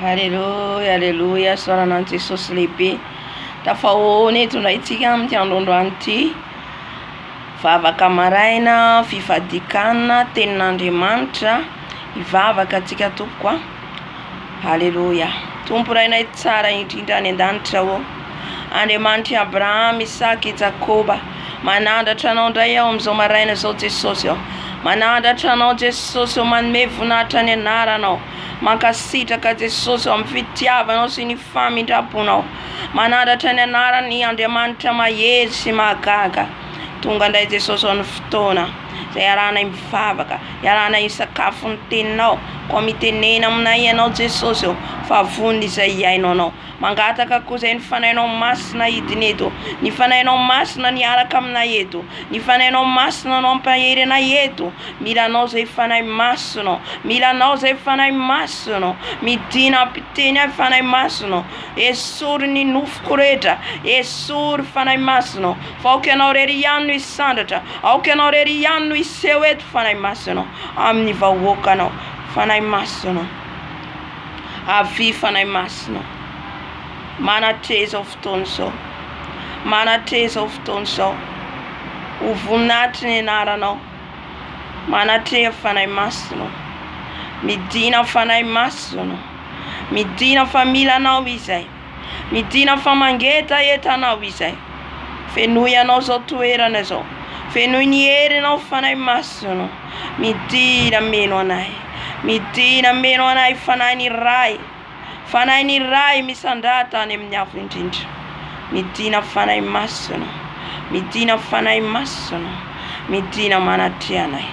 Aleloia, aleloia, isaorana an'i Jesosy lehibe. Tafahoana eto indray tsika amin'ity androandroany ity. Vavaka maraina, fifadian-kanina, tenin'Andriamanitra. Hivavaka antsika tompoko a. Aleloia. Tompo Rainay tsara indrindra any an-danitra ô. Andriamanitr'i Abrahama, Isaka, i Jakoba. Manandratra anao indray aho amin'izao maraina izao Jesosy ô. Manandratra anao Jesosy ô, manome voninahitra ny anaranao. Mankasitraka Jesosy ô amin'ny fitiavanao sy ny famindram-ponao. Manandratra ny anarany Andriamanitra mahery sy mahagaga. Tonga indray Jesosy ô ny fotoana izay iarahanay mivavaka, iarahanay misakafo ny teninao. Koa mitenena aminay Ianao Jesosy ô fa vonona izay hihaino Anao. Mangataka koa izay ny Fanahinao Masina hidina eto, ny Fanahinao Masina ny hiaraka aminay eto, ny Fanahinao Masina no hampahery anay eto. Mila Anao izay Fanahy Masina ô, mila Anao izay Fanahy Masina ô. Midina hampiteny ahy Fanahy Masina ô, esory ny nofoko rehetra, esory Fanahy Masina ô, fa aoka Ianao irery ihany no hisandratra, aoka Ianao irery ihany no hiseho eto Fanahy Masina ô, amin'ny vahoakanao Fanahy Masina ô. Avia Fanahy Masina ô, manatreha izao fotoana izao, manatreha izao fotoana izao, ho voninahitry ny anaranao, manatreha Fanahy Masina ô, midina Fanahy Masina ô, midina fa mila Anao izay, midina fa mangetaheta Anao izay, fenoy Anao izao toerana izao, fenoy ny herinao Fanahy Masina ô. Midina mino anay, midina mino anay Fanahy ny Ray, Fanahy ny Ray misandrata any amin'ny avo indrindra. Midina Fanahy Masina, midina Fanahy Masina, midina manatreha anay.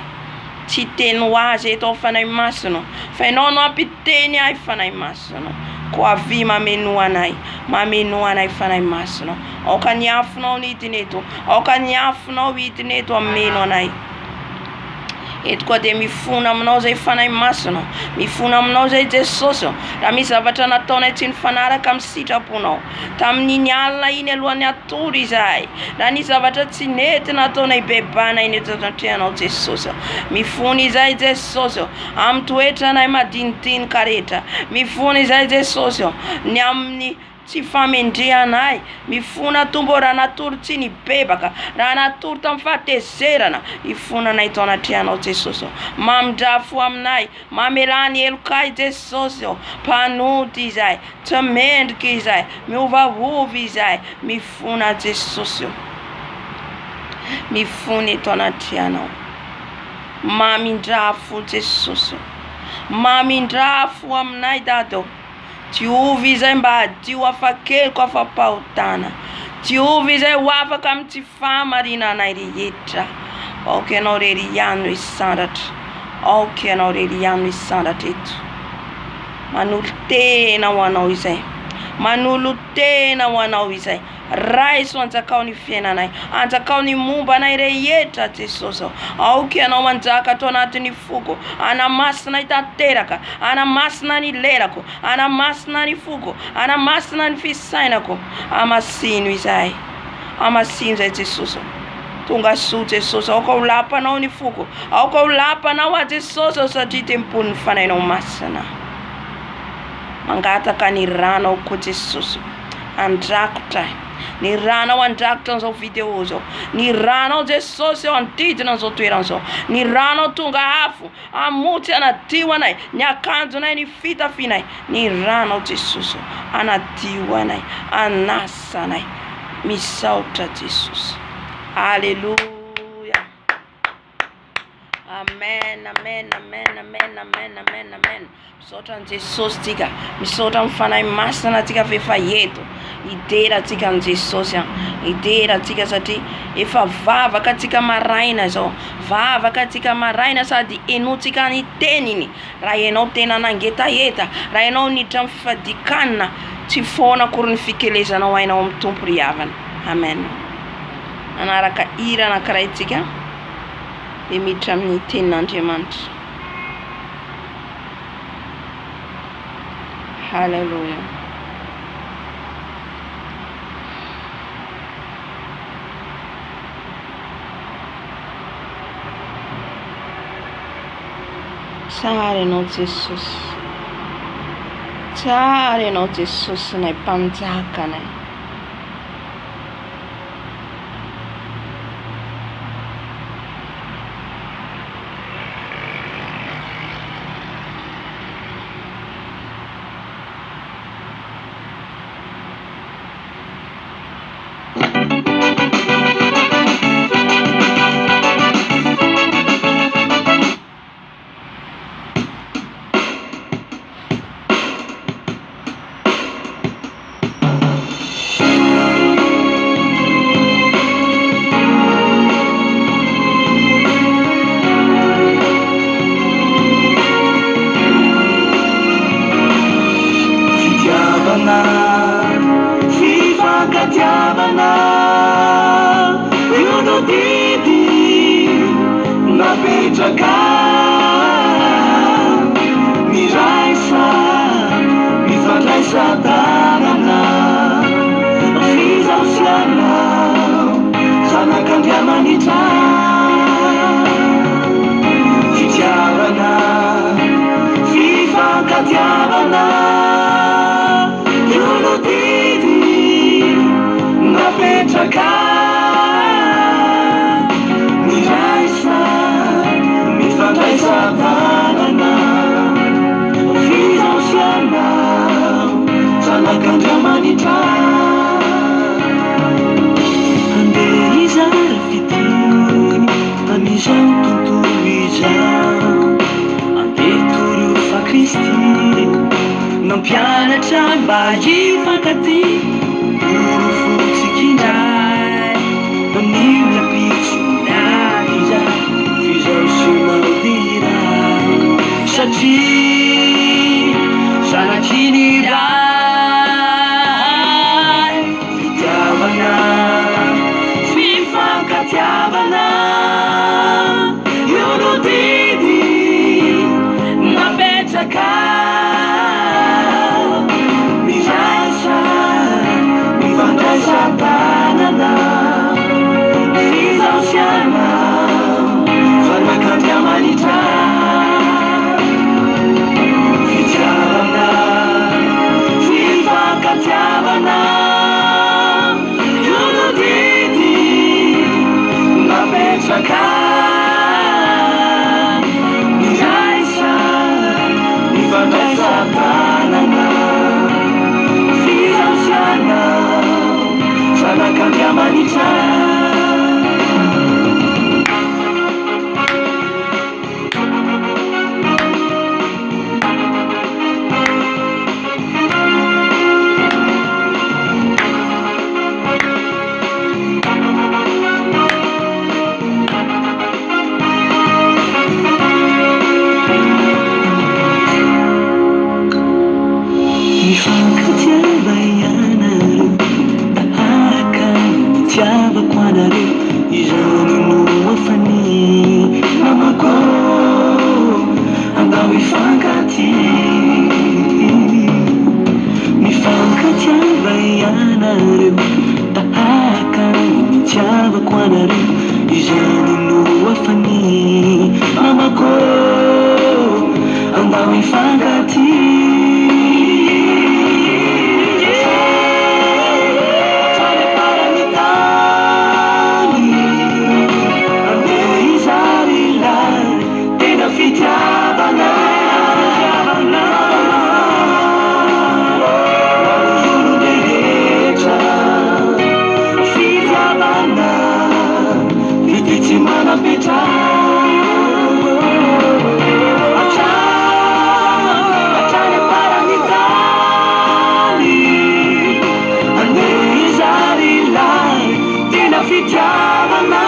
Tsy hiteny ho azy eto aho Fanahy Masina, fa Ianao no hampiteny ahy Fanahy Masina. Koa avia mamenoa anay, mamenoa anay Fanahy Masina. Aoka ny afonao no hidina eto, aoka ny afonao hidina eto hameno anay. Eto koa dia mifona aminao izay Fanahy Masina, mifona aminao izay Jesosy, raha misy zavatra nataonay tsy nifanaraka amin'ny sitraponao, tamin'iny alina iny alohan'ny hatory izahay, raha nisy zavatra tsy nety nataonay bebanay ny eto anatrehanao Jesosy, mifona izahay Jesosy, amin'ny toetranay madinidinika rehetra, mifona izahay Jesosy, ny amin'ny Tsy famendrehana ahy. Mifona Tompo ô raha natory tsy nibebaka, raha natory tamin'ny fahatezerana, hifona anay eto anatrehanao Jesosy ô. Mamindrà fo aminay, mamelà ny helokay Jesosy ô. Mpanota izahay, tsy mendrika izahay, miovaova izahay, mifona Jesosy ô. Mifona eto anatrehanao. Mamindrà fo Jesosy ô. Mamindrà fo aminay Dada ô. Diovy izay mba hadio afa-keloka afa-pahotana. Diovy izay ho afaka amin'ny tsy fahamarinanay rehetra. Aoka Ianao irery ihany no hisandratra. Aoka Ianao irery ihany no hisandratra eto. Manolo-tena ho Anao izay. Manolo-tena ho Anao izay. Raiso anjakao ny fiainanay. Anjakao ny momba anay rehetra Jesosy ô. Aoka Ianao hanjaka ato anatin'ny foko. Hanamasina ahy tanteraka. Hanamasina ny lelako. Hanamasina ny foko. Hanamasina ny fisainako. Hamasino izahay. Hamasino izahay Jesosy ô. Tonga soa Jesosy. Aoka ho lapanao ny foko. Aoka ho lapanao aho Jesosy ô satria tempolin'ny Fanahinao Masina. Mangataka ny ranao koa Jesosy ô. Handrakotra ahy. Ny ranao handrakotra an'izao vidéo izao. Ny ranao Jesosy eo hanodidina an'izao toerana izao. Ny ranao tonga afo hamotsy hanadio anay, ny akanjonay, ny fitafianay. Ny ranao Jesosy hanadio anay, hanasa anay. Misaotra Jesosy. Alléluia. Amen, amen, amen, amen, amen, amen, amen. Misaotra an'i Jesosy tsika, misaotra amin'ny Fanahy Masina tsika fa efa eto. Hidera antsika an'i Jesosy an. Hidera antsika satria efa vavaka antsika maraina izao. Vavaka antsika maraina sady henotsika ny teniny. Raha ianao tena nangetaheta, raha ianao niditra amin'ny fifadian-kanina, tsy foana akory ny fikelezanao aina ao amin'ny Tompo ry havana. Amen. Hanaraka hira anankiray tsika dia miditra amin'ny tenin'Andriamanitra. Haleloia. Tsara ianao Jesosy. Tsara Ianao Jesosinay Mpanjakanay. Fitiavana, fifankatiavana, io no didy napetraka. Miraisa, mifandraisa tanana, f'izaho sy ianao, zanak'Andriamanitra. Fitiavana, fifankatiavana, io no didy napetraka. Miraisa, mifandraisa tanana, f'izaho sy ianao, zanak'Andriamanitra. Andeha hizara fiteny amin'izao tontolo izao, andeha torio fa Kristy nampianatra mba hifankatia. Porofotsika indray anio rahampitso miady izay, f'izaho sy ianao dia iray, satria zanaky ny Ray. Fitiavana, fifankatiavana, io no didy napetraka. Miraisa, mifandraisa tanana, f'izaho sy ianao, zanak'Andriamanitra. Fitiavana, fifankatiavana, io no didy napetraka. Miraisa, mifandraisa tanana, f'izaho sy ianao, zanak'Andriamanitra. Mifankatiava ianareo tahaka ny nitiavako anareo, izany no hafany namako, andao hifankatia. Mifankatiava ianareo tahaka ny nitiavako anareo, izany no hafany namako, andao hifankatia. Hatrany am-paran'ny tany, andeha hizara ilay tena fitiavana. Olon-drehetra, fitiavana, fitia tsy manam-petra. Hatrany am-paran'ny tany, andeha hizara ilay tena fitiavana.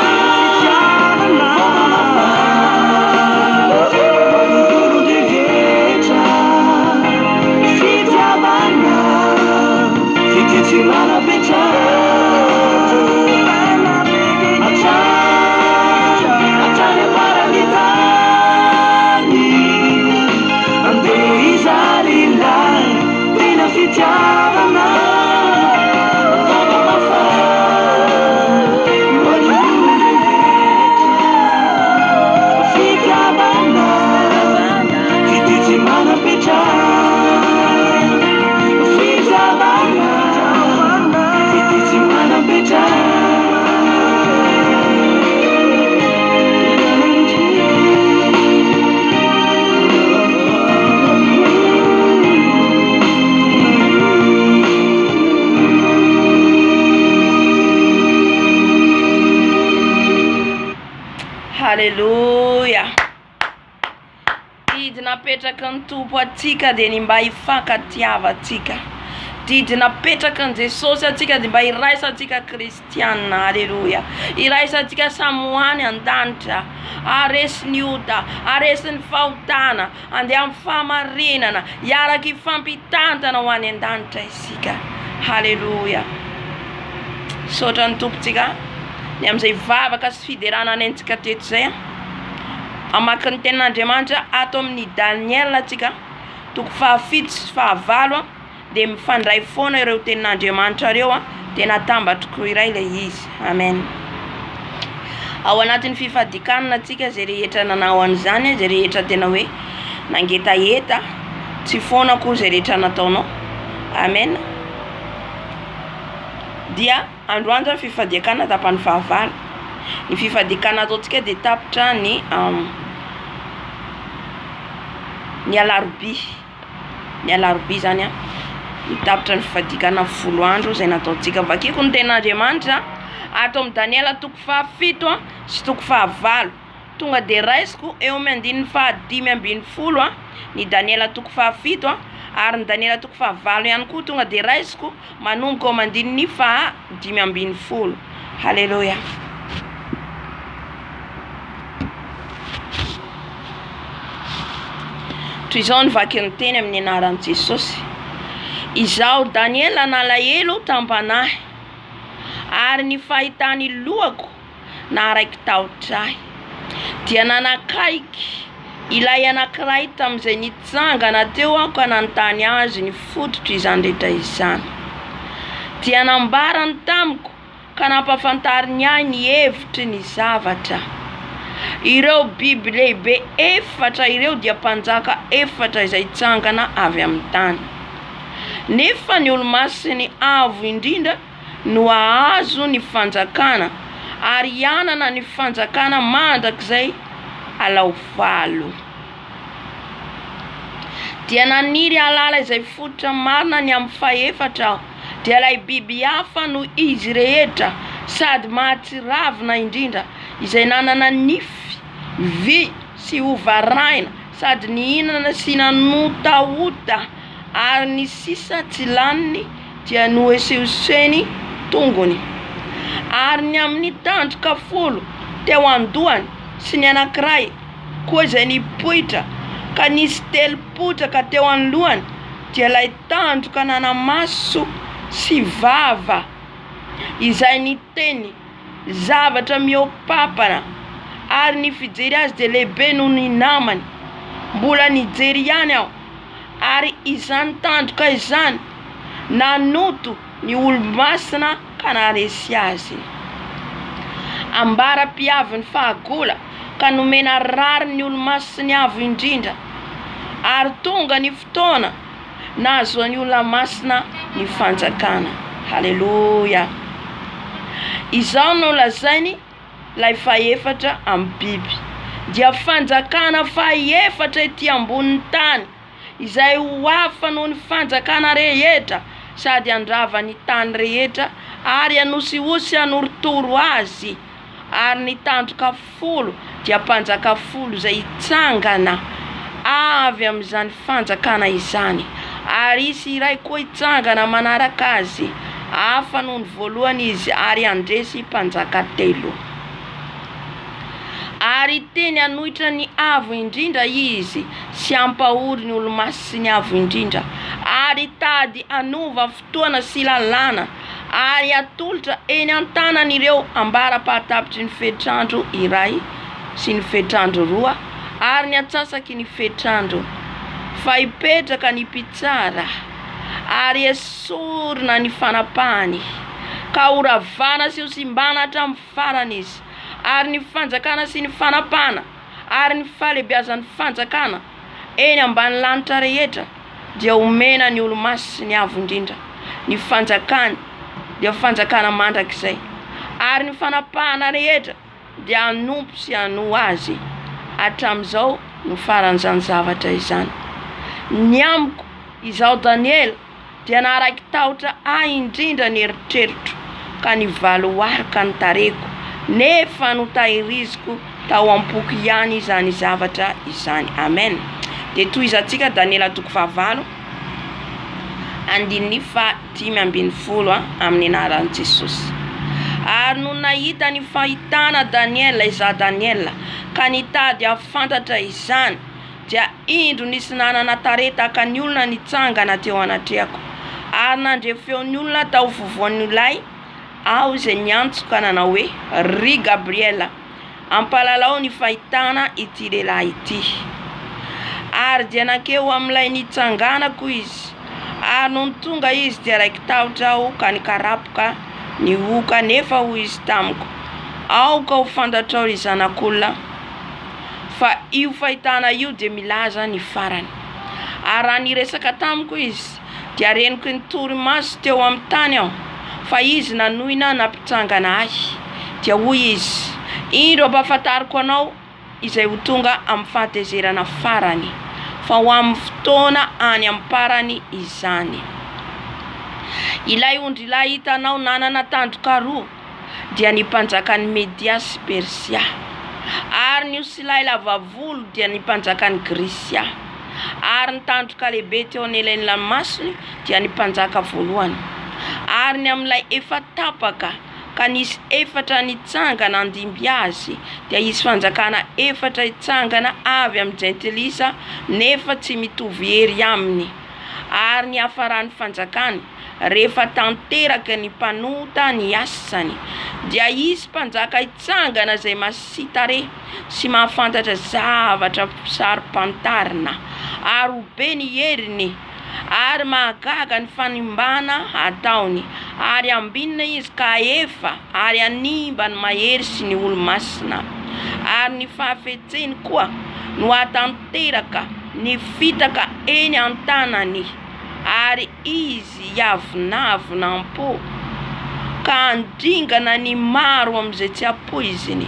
Olon-drehetra, fitiavana, fitia tsy manam-petra. Hatrany Haleloia! Didy napetraky ny Tompo antsika dia ny mba hifankatiavantsika. Didy napetraky ny Jesosy antsika dia mba hiraisantsika kristiana. Haleloia! Hiraisantsika samy ho any an-danitra. Haharesy ny ota, haharesy ny fahotana, handeha amin'ny fahamarinana, hiaraka hifampitantana ho any an-danitra isika. Haleloia! Misaotra ny Tompontsika ny amin'izay vavaka sy fiderana nentintsika teto izay. Hamaky ny tenin'Andriamanitra ato amin'ny Daniela tsika, toko fahafito sy fahavalo, dia mifandray foana ireo tenin'Andriamanitra ireo, dia natambatriko iray ilay izy. Amen. Ao anatin'ny fifadikanana tsika izay rehetra nanao an'izany, izay rehetra tena hoe nangetaheta, tsy foana akory izay rehetra nataonao. Amen. Dia Androany zany fifadian-kanina tapany fahavalo. Ny fifadian-kanina ataontsika dia tapitra ny ny alarobia. Ny alarobia zany an, no tapitra ny fifadian-kanina folo andro izay nataontsika. Vakiko ny tenin'Andriamanitra ato amin'ny Daniela toko fahafito sy toko fahavalo. Tonga dia raisiko eo amin'ny andininy faha-15 ny Daniela toko fahafito ary ny Daniela toko fahavalo ihany koa tonga dia raisiko manomboka eo amin'ny andininy faha-15. Haleloia. Toy izao ny vakin'ny teny amin'ny anaran'i Jesosy. Izaho Daniela nalahelo tam-panahy, ary ny fahitany lohako naharaiki-tahotra ahy. Dia nanakaiky ilay anankiray tamin'izay nitsangana teo aho ka nanontany azy ny fototr'izany rehetra izany. Dia nambarany tamiko ka nampahafantariny ahy ny hevitry ny zavatra. Ireo biby lehibe efatra ireo dia mpanjaka efatra izay hitsangana avy amin'ny tany. Nefa ny Olomasin'ny Avo Indrindra no hahazo ny fanjakana ary hianana ny fanjakana mandrakizay alao valo. Dia naniry hahalala izay fototra marina ny amin'ny fahefatra aho, dia ilay biby hafa noho izy rehetra sady mahatsiravina indrindra, izay nanana nify vy sy hovarahina sady nihinana sy nanotaota ary ny sisa tsy laniny dia noesoeseny tongony. Ary ny amin'ny tandroka folo teo an-dohany sy ny anankiray koa izay nipoitra ka nisy telo potraka teo anoloany, dia ilay tandroka nana-maso sy vava izay niteny zavatra mihoa-pampana, ary ny fijery azy dia lehibe noho ny namany. Mbola nijery ihany aho. Ary izany tandroka izany nanoto ny olo-masina ka naharesy azy. Ambara-piavin'ny fahagola ka nomena rariny ny olo-masin'ny Avo Indrindra, ary tonga ny fotoana nahazoan'ny olona masina ny fanjakana. Haleloia! Izao no lazainy ilay fahefatra amin'ny biby, dia fanjakana fahefatra ety ambonin'ny tany, izay ho hafa noho ny fanjakana rehetra, sady handrava ny tany rehetra, ary hanosihosy hanorotoro azy, ary ny tandroka folo dia mpanjaka folo izay hitsangana avy amin'izany fanjakana izany, ary hisy iray koa hitsangana manaraka azy, hafa noho ny voalohany izy, ary handresy mpanjaka telo. Ary hiteny hanohitra ny Avo Indrindra izy sy hampahory ny olo-masin'ny Avo Indrindra, ary hitady hanova fotoana sy lalàna ary hatolotra eny an-tanan'ireo ambara-pahatapitry ny fetr'andro iray sy ny fetr'andro roa ary ny antsasaky ny fetr'andro, fa hipetraka ny mpitsara ary hesorina ny fanapahany, ka horavana sy hosimbana hatramin'ny farany izy, ary ny fanjakana sy ny fanapahana ary ny fahalehibiazan'ny fanjakana eny ambany lanitra rehetra dia homena ny olo-masiny avo indrindra, ny fanjakany dia fanjakana mandrakizay, ary ny fanapahana rehetra dia hanompo sy hanoa azy hatramin'izao no faran'izany zavatra izany. Ny amiko, izaho Daniela, dia naharaiki-tahotra ahy indrindra ny eritreritro, ka nivaloarika ny tarehiko, Nefa notahiriziko tao am-poko ihany izany zavatra izany. Amen. Dia tohizantsika Daniela toko fahavalo andininy faha-15 amin'ny anaran'i Jesosy. Ary nony nahita ny fahitana Daniela, izaho Daniela, ka nitady hahafantatra izany, dia indro nisy nanana tarehy tahaka ny olona nitsangana teo anatrehako, ary nandre feon'ny olona tao afovoan'ilay aho izay niantso ka nanao hoe, Ry Gabriela, ampahalalao ny fahitana ity lehilahy ity. Ary dia nankeo amin'ilay nitsanganako izy, ary nony tonga izy dia raiki-tahotra aho ka nikarapoka nihohoka, nefa hoy izy tamiko, Aoka ho fantatrao, ry zanak'olona, fa io fahitana io dia milaza ny farany. Ary raha niresaka tamiko izy, dia renoky ny torimaso teo amin'ny tany aho, fa izy nanohina nampitsangana ahy. Dia hoy izy, Indro ampahafantariko anao izay ho tonga amin'ny fahatezerana farany, fa ho amin'ny fotoana any am-parany izany. Ilay ondrilahy hitanao nanana tandroka roa, dia ny mpanjakan'i Media sy Persia, ary ny osilahy lava volo dia ny mpanjakan'i Grisia, ary ny tandroka lehibe teo anelanelan'ny masony dia ny mpanjaka voalohany, ary ny amin'ilay efa tapaka ka nisy efatra nitsangana handimby azy dia hisy fanjakana efatra hitsangana avy amin'ny jentilisa nefa tsy mitovy hery aminy, ary ny hafaran'ny fanjakany Rehefa tanteraka ny mpanota ny asany, dia hisy mpanjaka hitsangana izay masia-tarehy sy mahafantatra zavatra saro-pantarina, ary ho be ny heriny, ary mahagaga ny fanimbana hataony, ary hambinina izy ka hahefa ary hanimba ny mahery sy ny olo-masina, ary ny fahafetseny koa no hahatanteraka ny fitaka eny an-tanany. Ary izy hiavonavona am-po, ka handringana ny maro amin'izay tsy ampoiziny,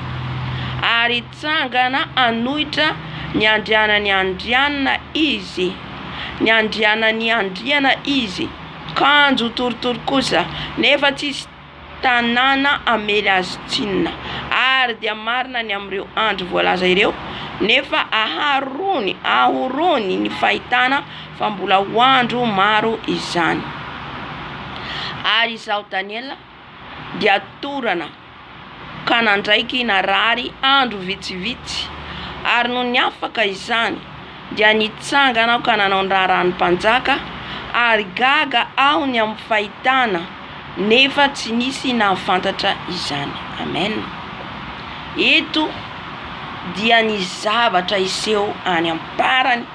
ary hitsangana hanohitra ny andrianan'ny andriana izy, ny andrianan'ny andriana izy, kanjo ho torotoro kosa, nefa tsy hisy tanàna hamely azy tsinona. Ary dia marina ny amin'ireo andro voalaza ireo, nefa aharony, ahorony ny fahitana fa mbola ho andro maro izany. Ary izaho Daniela dia torana ka nandraiky narary andro vitsivitsy, ary nony afaka izany dia nitsangana aho ka nanao ny raharahan'ny mpanjaka, ary gaga aho ny amin'ny fahitana, nefa tsy nisy nahafantatra izany. Amen. Eto dia ny zavatra hiseho any am-parany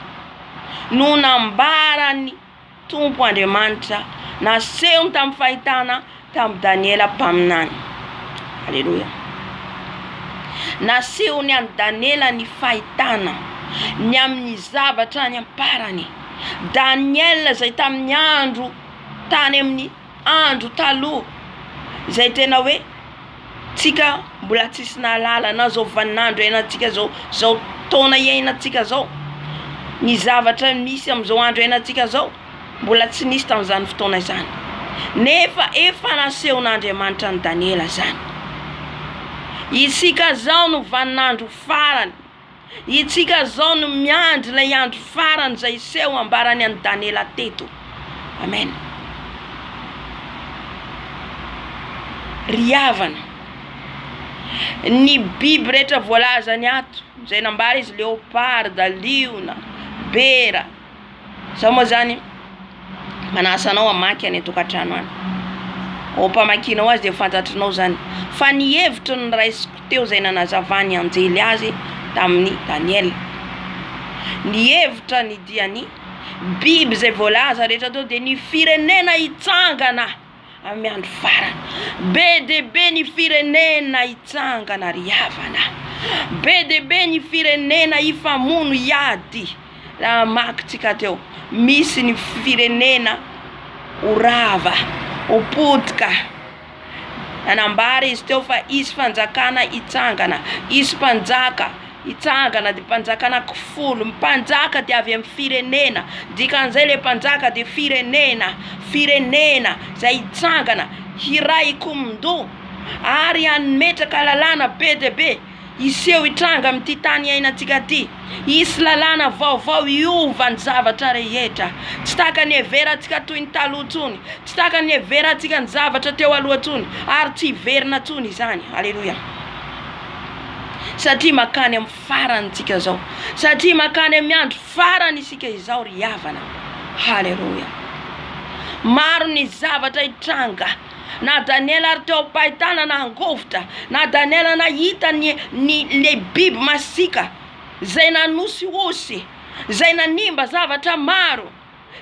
no nambaran'ny Tompo Andriamanitra nasehony tamin'ny fahitana tamin'i Daniela mpaminany. Aleloia. Nasehony an'i Daniela ny fahitana ny amin'ny zavatra any am-parany. Daniela izay tamin'ny andro tany amin'ny andro taloha izay tena hoe tsika mbola tsisy nahalala na zao vaninandro iainantsika zao, zao taona iainantsika zao, ny zavatra misy am'izao andro iainantsika zao mbola tsy nisy tamin'izany fotoana izany, nefa efa nasehon'Andriamanitra an'i Daniela zany, isika zao no vaninandro farany. Itsika zao no miandry ilay andro farany izay hiseho ambarany an'i Daniela teto. Amen. Ry havana, ny biby rehetra voalazany ato, izay nambara izy leoparda, liona, bera, Zao moa zany manasa anao hamaky any an-tokantrano any. Ao am-pamakianao azy dia fantatrinao zany fa ny hevitry ny raisiko teo izay nanazavan'ny anjely azy tamin'i Daniela. Ny hevitra ny dia ny biby izay voalaza rehetra teo dia ny firenena hitsangana amin'ny andro farany. Be dia be ny firenena hitsangana ry havana. Be dia be ny firenena hifamono hiady. Raha hamaky tsika teo, misy ny firenena ho rava, ho potika. Nanambara izy teo fa hisy fanjakana hitsangana, hisy mpanjaka hitsangana dia mpanjaka anankifolo, ny mpanjaka dia avy amin'ny firenena, dikan'izay ilay mpanjaka dia firenena, firenena izay hitsangana, hiray hikomin-doha. ary hametraka lalàna be dia be hiseho hitranga amin'ity tany iainantsika ity. Hisy lalàna vaovao hiova ny zavatra rehetra. Tsy tahaka ny heverantsika toy ny taloha intsony, tsy tahaka ny heverantsika ny zavatra teo aloha intsony, ary tsy hiverina intsony izany. Aleloia! Satria mankany amin'ny farany tsika izao. Satria mankany amin'ny andro farany isika izao ry havana. Haleloia. Maro ny zavatra hitranga. Na Daniela ary teo am-pahitana nangovitra, na Daniela nahita ny ny le biby masiaka izay nanosihosy, izay nanimba zavatra maro.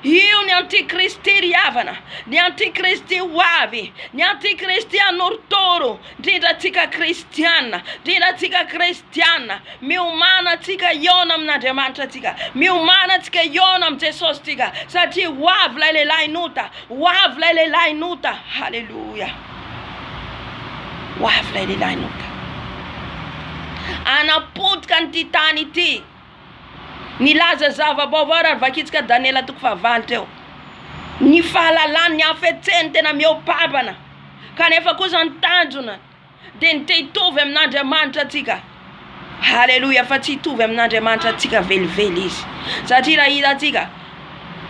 Io ny antikristy ry havana, ny antikristy ho avy, ny antikristy hanorotoro, indrindra antsika kristiana, indrindra antsika kristiana, miomàna antsika hihaona amin'Andriamanitra antsika, miomàna antsika hihaona amin'i Jesosy tsika, satria ho avy ilay lehilahin'ota, ho avy ilay lehilahin'ota, haleloia, ho avy ilay lehilahin'ota, hanapotika an'ity tany ity. Nilaza zava-baovao raha vakintsika Daniela toko fahavalo teo. Ny fahalalany, ny hafetseny tena mihoa-pavana. Kanefa kosa ny tanjona dia ny te hitovy amin'Andriamanitra antsika. Haleloia, fa tsy hitovy amin'Andriamanitra antsika velively izy. Satria raha hitantsika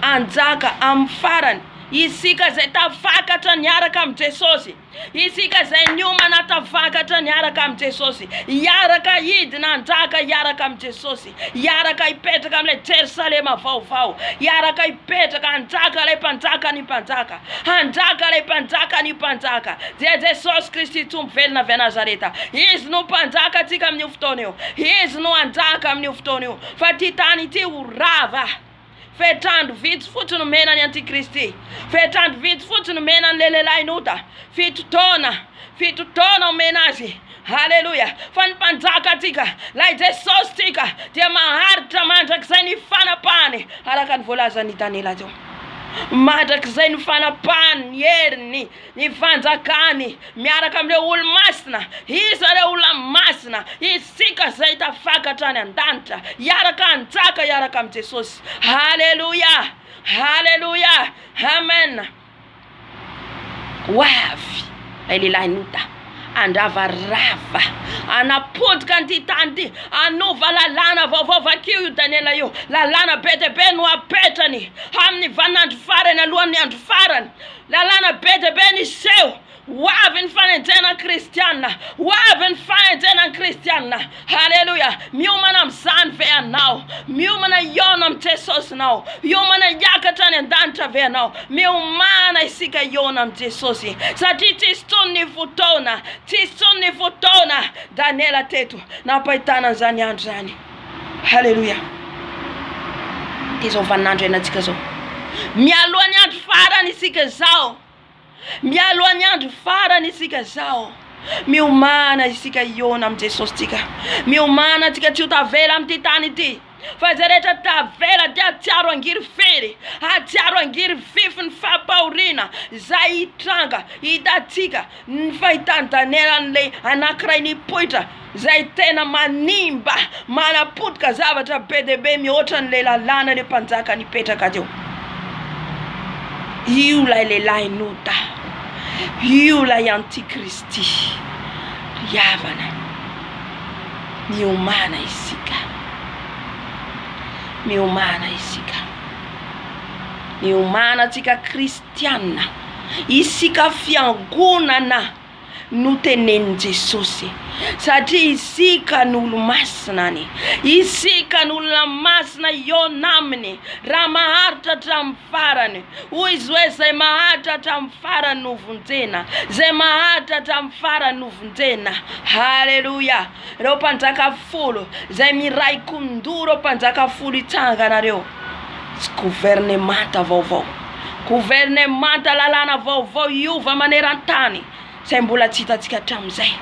hanjaka amin'ny farany isika izay tafakatra niaraka amin'i Jesosy. Isika izay niomana tafakatra niaraka amin'i Jesosy, hiaraka hidina hanjaka hiaraka amin'i Jesosy, hiaraka hipetraka amin'ilay Jerosalema vaovao, hiaraka hipetraka hanjaka ilay Mpanjakan'ny mpanjaka, hanjaka ilay Mpanjakan'ny mpanjaka, dia Jesosy Kristy Tompo velona avy Nazareta. Izy no Mpanjaka antsika amin'io fotoana io. Izy no hanjaka amin'io fotoana io. Fa ity tany ity ho rava. Fetr'andro vitsy fotsiny omena ny antikristy. Fetr'andro vitsy fotsiny omena an'ilay lehilahin'ota. Fito taona, fito taona omena azy. Haleloia! Fa ny mpanjakantsika, ilay Jesosintsika, dia maharitra mandrakizay ny fanapahany, araka ny voalazan'i Daniela teo. Mandrakizay ny fanapahany, ny heriny, ny fanjakany, miaraka amin'ireo olo-masina. Iza ireo olona masina? Isika izay tafakatra any an-danitra, hiaraka hanjaka hiaraka amin'i Jesosy. Haleloia! Haleloia! Amen! Ho avy ilay lehilahin'ota, handravarava, hanapotika an'ity tany ity, hanova lalàna vaovao. Vakio io Daniela io. Lalàna be dia be no hapetrany amin'ny vaninandro farany, alohan'ny andro farany. Lalàna be dia be niseho. Ho avy ny fanenjehana ny kristiana. Ho avy ny fanenjehana ny kristiana. Haleloia. Miomana amin'izany ve ianao? Miomana hihaona amin'i Jesosinao? Hiomana hiakatra any an-danitra ve ianao? Miomàna isika hihaona amin'i Jesosy. Satria tsisy intsony ny fotoana. Tsisy intsony ny fotoana. Daniela teto nampahitana an'izany andro izany. Haleloia. Dia izao vaninandro iainantsika izao. Mialoha ny andro farany isika izao. Mialoha ny andro farany isika izao. Miomàna isika hihaona amin'i Jesosintsika. Miomàna antsika tsy ho tavela amin'ity tany ity. Fa izay rehetra tavela dia hahatsiaro angirifiry, hahatsiaro angirifify ny fampahoriana izay hitranga. Hitantsika ny fahitan'i Daniela an'ilay anankiray nipoitra izay tena manimba, manapotika zavatra be dia be mihoatra an'ilay lalàna ilay mpanjaka nipetraka teo. Io ilay lehilahin'ota, io ilay antikristy. Ry havana, miomàna isika, miomàna isika, miomàna antsika kristiana, isika fiangonana. no tenenin'i Jesosy satria isika no olomasina any, isika no olona masina hihaona aminy raha maharitra hatramin'ny farany. Hoy izy hoe izay maharitra hatramin'ny farany no vonjena, izay maharitra hatramin'ny farany no vonjena. Haleloia! Ireo mpanjaka folo izay miray kondoha ireo mpanjaka folo hitsangana ireo. Tsy governemanta vaovao. Governemanta lalàna vaovao hiova maneran-tany izay mbola tsy hitantsika hatramin'izay.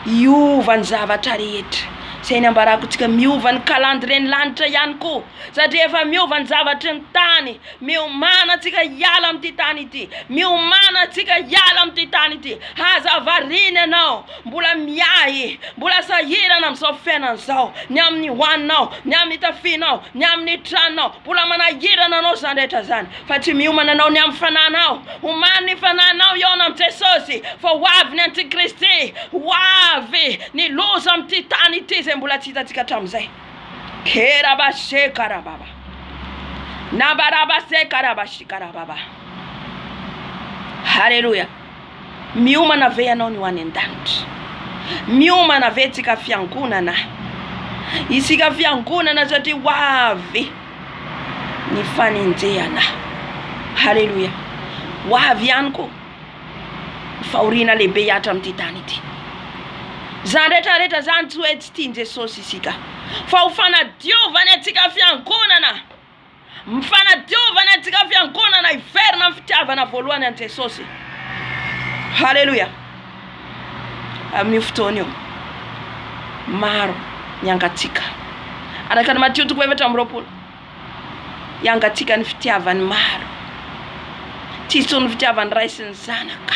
Hiova ny zavatra rehetra. Izay ny ambarako antsika, miova ny calendrier ny lanitra ihany koa, satria efa miova ny zavatry ny tany. Miomàna antsika hiala amin'ity tany ity, miomàna antsika hiala amin'ity tany ity. Aza variana ianao, mbola miahy, mbola sahirana amin'izao fiainana izao, ny amin'ny hohaninao, ny amin'ny itafianao, ny amin'ny tranonao, mbola manahirana anao izany rehetra izany, fa tsy miomana anao ny amin'ny fanahinao. Omano ny fanahinao hihaona amin'i Jesosy, fa ho avy ny antikristy, ho avy ny loza amin'ity tany ity izay mbola tsy hitantsika hatramin'izay. Kerabashekarababa. Nabarabasekarabashikarababa. Haleloia. Miomana ve ianao ny ho any an-danitra? Miomana ve tsika fiangonana? Isika fiangonana satria ho avy ny fanenjehana. Haleloia. Ho avy ihany koa ny fahoriana lehibe hihatra amin'ity tany ity. Izany rehetra rehetra izany tsy hoe tsy tian'i Jesosy isika, fa ho fanadiovany antsika fiangonana. Fanadiovana antsika fiangonana hiverina amin'ny fitiavana voalohany an'i Jesosy. Haleloia. Amin'io fotoana io, maro ny hangatsiaka. Araka ny Matio toko 24, hiangatsiaka ny fitiavan'ny maro. Tsy hisy intsony ny fitiavan'ny ray sy ny zanaka.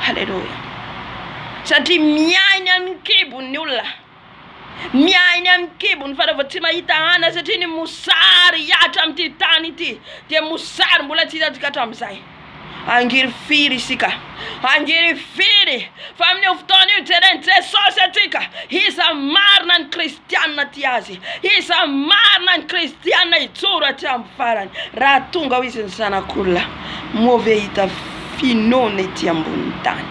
Haleloia. Satria miaina amin'ny kibony ny olona. Miaina amin'ny kibony fa raha vao tsy mahita hanina satria ny mosary hihatra amin'ity tany ity dia mosary mbola tsy hitantsika hatramin'izay. Hangirifiry isika, hangirifiry fa amin'io fotoana io jeren'i Jesosy antsika, iza marina ny kristianina tia azy, iza marina ny kristianina hijoro hatramin'ny farany. Raha tonga ao izy ny zanak'olona, moa ve hita finoana ety ambonin'ny tany?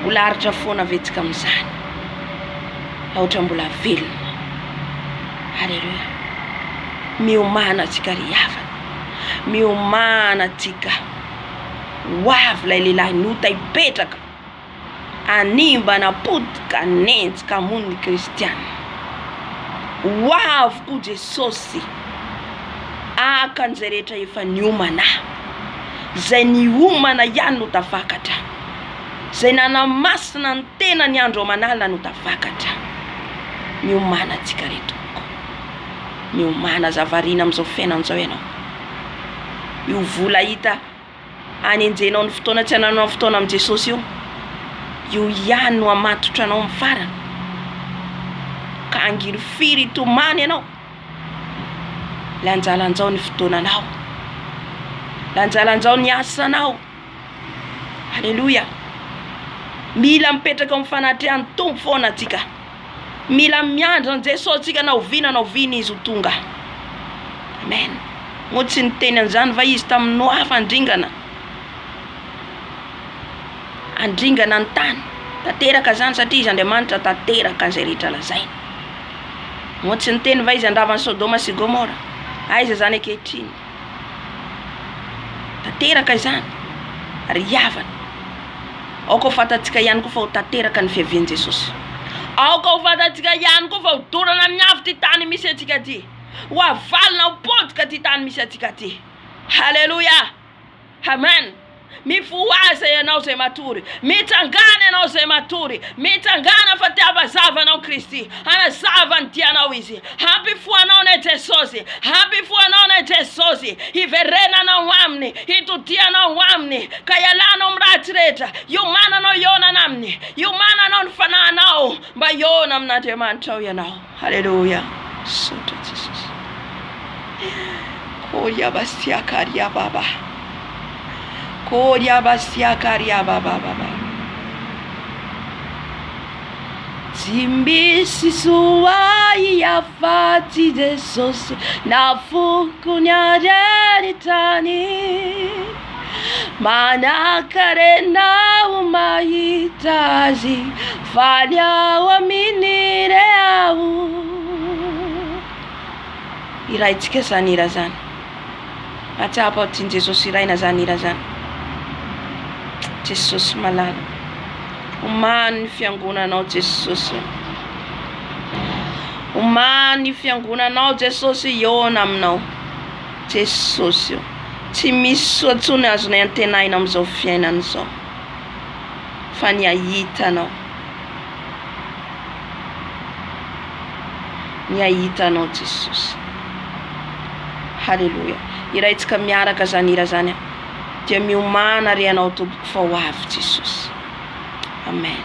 Mbola haharitra foana ve tsika amin'izany? Raha ohatra mbola velona. Aleloia. Miomàna tsika ry havana. Miomàna tsika. Ho avy ilay lehilahy nota hipetraka. Hanimba na potika hanenjika hamono ny kristiana. Ho avy koa Jesosy haka an'izay rehetra efa niomana. Izay niomana ihany no tafakatra. Izay nanamasina ny tenany andro aman'alina no tafakatra. Miomàna antsika re tompoko. Miomàna aza variana amin'izao fiainana izao ianao. Io vola hita Anenjehinao ny fotoana tsy anananao fotoana amin'i Jesosy io. Io ihany no hamatotra anao amin'ny farany. Ka hangirifiry hitomany ianao. Lanjalanjao ny fotoananao. Lanjalanjao ny asanao. Aleloia. Mila mipetraka ao amin'ny fanatrehan'ny Tompo foana antsika. Mila miandry an'i Jesosy tsika na oviana na oviana izy ho tonga. Amen. Moa tsy niteny an'izany va izy tamin'i Noa fa handringana? Handringana ny tany. Tanteraka izany satria izy Andriamanitra tanteraka izay rehetra lazainy. Moa tsy niteny va izy handrava an'i Sodoma sy Gomora? Aiza izany ankehitriny? Tanteraka izany. Ry havana. Aoka ho fantatsika ihany koa fa ho tanteraka ny fiavian'i Jesosy. Aoka ho fantatsika ihany koa fa ho dorana amin'ny afo ity tany misy antsika ity. Ho avalona ho potika ity tany misy antsika ity. Haleloia! Amen! Mifohaza ianao izay matory. Mitsangàna ianao izay matory. Mitsangàna fa te hampazava anao Kristy. Hanazava ny dianao Izy. Hampifoha anao anie Jesosy. Hampifoha anao anie Jesosy. Hiverenanao Aminy. Hitodihanao Aminy. Ka hialanao amin'ny ratsy rehetra. Hiomananao hihaonana Aminy. Hiomananao ny fanahinao mba hihaona amin'Andriamanitrao ianao. Haleloia. Misaotra Jesosy. Koriabasiakariababa. Koriabasiakariabababa. Tsy misy soa afa-tsy Jesosy nafoko ny hareny tany Manankarena aho mahita azy faly aho aminy re aho Hiraintsika zany hira zany Mahatsapa aho tian'i Jesosy hiraina zany hira zany Jesosy malala Omano ny fiangonanao Jesosy Omano ny fiangonanao Jesosy hihaona aminao Jesosy o Tsy misy soa intsony azonay antenaina amin'izao fiainana izao fa ny hahita anao. ny hahita Anao Jesosy. Haleloia. Hiraintsika miaraka zany hira zany a. Dia miomàna re ianao tompoko fa ho avy Jesosy. Amen.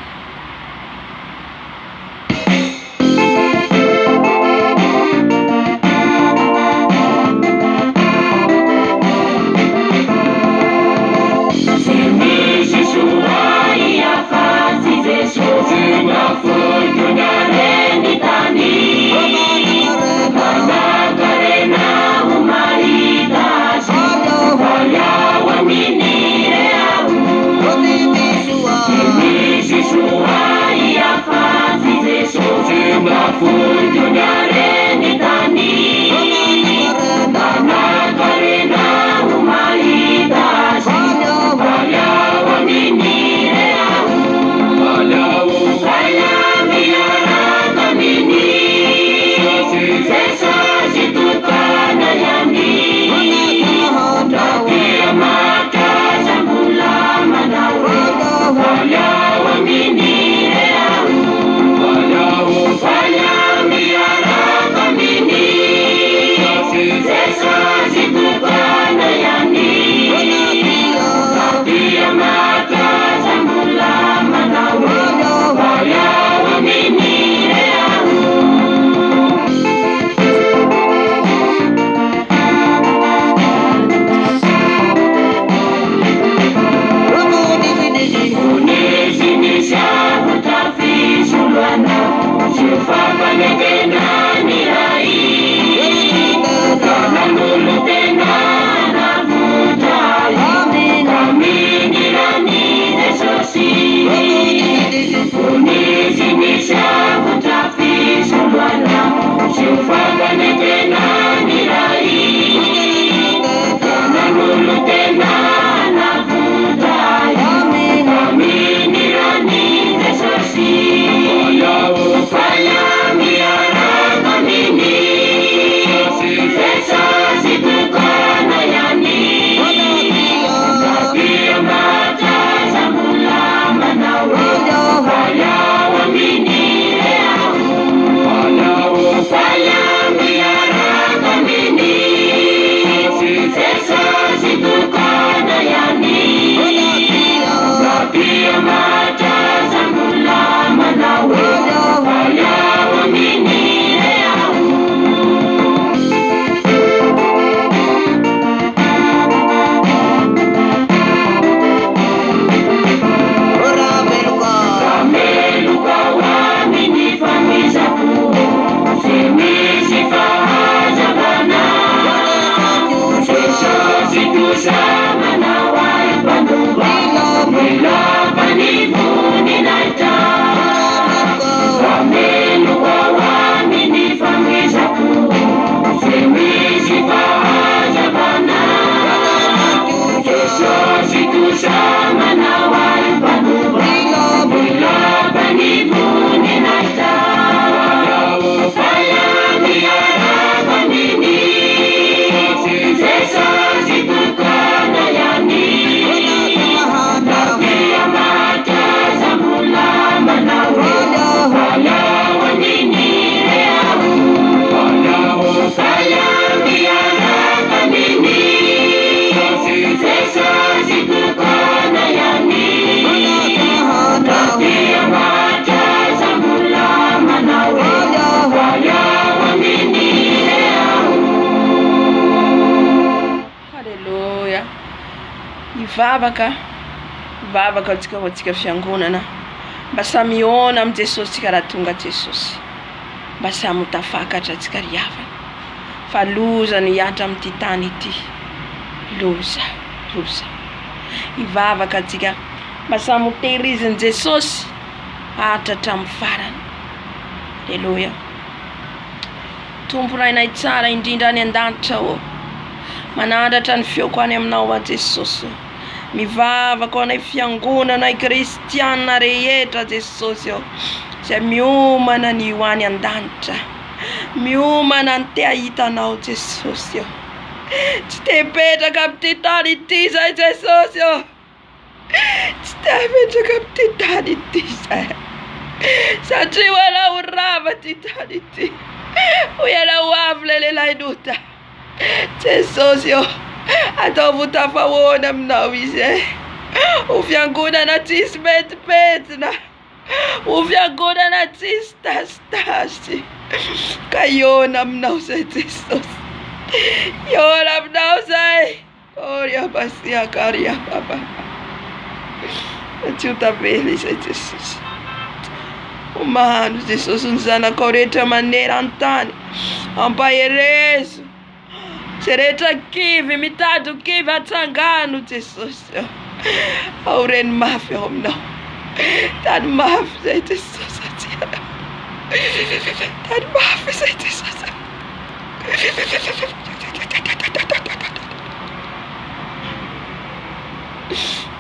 Haleloia. Hivavaka, hivavaka antsika ho antsika fiangonana. Mba samy hihaona amin'i Jesosy tsika raha tonga Jesosy. Mba samy ho tafakatra antsika ry havana. Fa loza no hihatra amin'ity tany ity. Loza, loza. Hivavaka antsika mba samy ho tehirizin'i Jesosy haharitra hatramin'ny farany. Aleloia. Tompo Rainay tsara indrindra any an-danitra ô, manandratra ny feoko any aminao aho Jesosy ô, mivavaka ho anay fiangonanay kristiana rehetra Jesosy ô, izay miomana ny ho any an-danitra, miomana ny te hahita anao Jesosy ô, tsy te hipetraka amin'ity tany ity izay Jesosy ô. Tsy te hametraka amin'ity tany ity izahay. Satria ho anao ho rava ity tany ity. Hoy ianao ho avy ilay lehilahin'ota. Jesosy ô, ataovy ho tafahoana aminao izy e. Ho fiangonana tsisy metipetina. Ho fiangonana tsisy tasitasy. Ka hihaona aminao izay Jesosy. Hihaona aminao izay. Oria basia karia baba. Tsy ho tavela izay Jesosy. Omano Jesosy ny zanakao rehetra maneran-tany. Ampaherezo. Izay rehetra kivy, mitady ho kivy, atsangano Jesosy. Aoreno mafy ao aminao. Tany mafy izay Jesosy. Tany mafy izay Jesosy.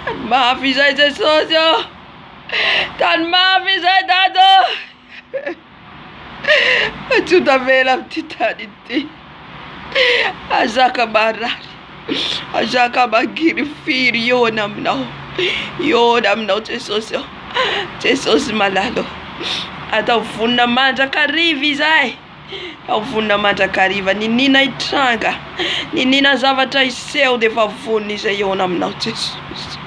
Tany mafy izay Jesosy ô. Tany mafy izay Dada ô. Tsy ho tavela amin'ity tany ity. Azaka marary. Azaka mangirifiry hihaona aminao. Hihaona aminao Jesosy ô. Jesosy malala ô. Atao vonona mandrakariva izahay. Ao vonona mandrakariva, niniana hitranga, niniana zavatra hiseho dia efa vonona izay hihaona aminao Jesosy.